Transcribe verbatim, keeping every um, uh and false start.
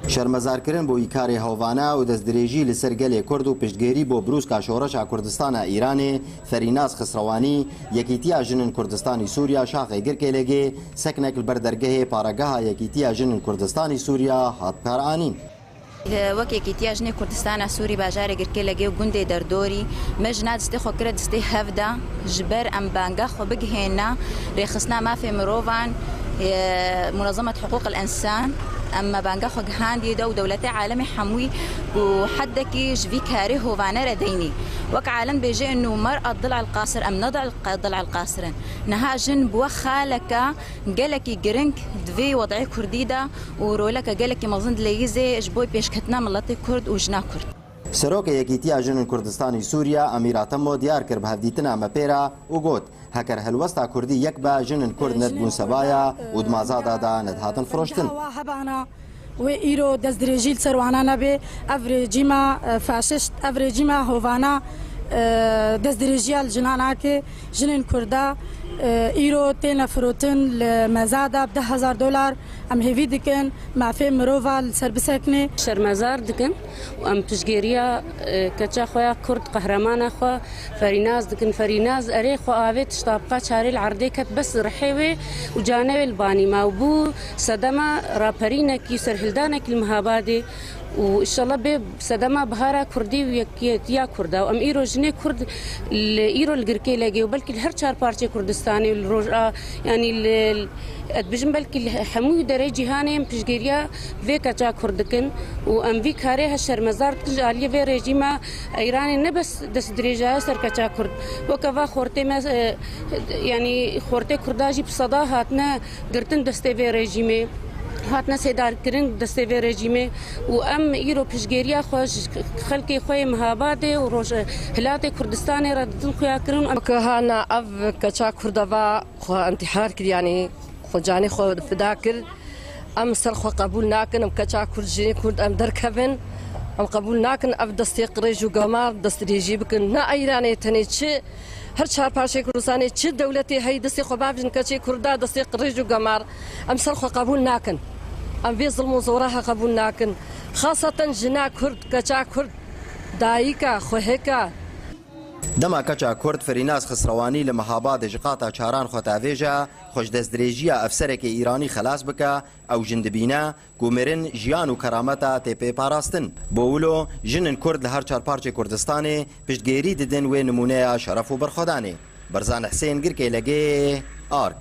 Şermezarkirin bo îkarê hovane û destdirêjî li ser gelê Kurd û piştgêrî bo birûska şoreşa Kurdistana Îranê, Ferînaz Xisrewanî, Yekîtiya Jinin Kurdistanî Sûriya Şaxê Girkêlegê seknek li ber dergehê paregeha Yekîtiya Jinin Kurdistanî Sûriya hat karanîn. Wek Yekîtiya Jinê Kurdistana Sûrî bajarê Girkêlegê û gundê Derdorî, me jina distê xwe kire distê hev de, ji ber em banga xwe bigihêne rêxistina mafê mirovan, e, Munezemet Hiqûq el Ensan, em me banga xwe gihandiye de û dewletê alemê hemûyî û heddekî ji vî karê hovane re deynî. Wek alem bêje, inû mer ad dil el qasir, em ne dil el qasir in. Niha jin bûye xaleke gelekî giring di vê wedê kurdî de û roleke gelekî mezin dileyîzê ji bo pêşketina miletê kurd û jina kurd. Serokê Yekîtiya Jinin Kurdistanî Sûriya Emîra Temo diyar kir bi hevdîtina me pê re û got, heker helwesta kurdî yek be, jinin kurd nedibûn sebaya û di mazada de nedihatin firoştin. Dawa hebana wê îro destdirêjî li ser wana nebe, ev rejîma, e, faşist, ev rejîma hovana, e, destdirêjiya li jinan nake. Jinên Kurda, e, îro têne firotin li meza de bi deh hezar dolar. Em hêvî dikin mafê mirova li ser bisekine. Şermezar dikin û em piştgêriya, e, keça xwe ya Kurd, qehremana xwe Ferînaz dikin. Ferînaz erê xwe avê tişta bqa çarê li erdê ket, bes rihê wê û canê wê li banî ma û bû sedema raperînekî, serhildanekî li Mihabadê. Û inşallah bê sedema bihara kurdî û yekîtiya kurda. Û em îro jinê kurd li, îro li Girkêlegê û belkî li her çar parçeyê Kurdistanê û li roja, yanî li, ez dibêjim belkî li hemû derê cîhanê em piştgiriya vê keça kurd dikin û em vî karê he şermezar dikin ji aliyê vê rejîma Îranê, ne bes destdirêjaya ser keça kurd. Weke va xortê me, e, yanî xortê kurda jî bi seda hatine girtin destê vê rejîmê, hatine sêdarkirin destê vê rejîmê û em îro piştgêriya xwe ji xelkê xwe yê Mihabadê û Rojhilatê Kurdistanê re didin xuyakirin. Weke hana ev keça Kurda va xwe întîhar kir, yanî xwe canê xwe fida kir. Em ser xwe qebûl nakin, em keça Kurd, jinê Kurd em derkevin. Em qebûl nakin ev destê qirêj û gemar destdirêjî bikin. Ne Îranê tenê, çi her çar parçeyê Kurdistanê, çi dewletê heyî destê xwe bavêjin keçê Kurda destê qirêj û gemar. Em ser xwe qebûl nakin. Em vê zilm û zora he qebûl nakin. Xaseten jina Kurd, keça Kurd, dayika, xweheka. Dema keça Kurd Firînaz Xisrewanî li Mihabadê ji qata çaran xwe tavêje, xwe ji destdirêjiya efserekê Îranî xelas bike, ew jin dibîne ku mirin, jiyan û kerameta tê pê parastin. Bo wilo, jinin Kurd li her çar parçeyê Kurdistanê piştgêrî didin wê nimûneya şeref û berxwedanê. Berzan Husên, Girkêlegê, Ark.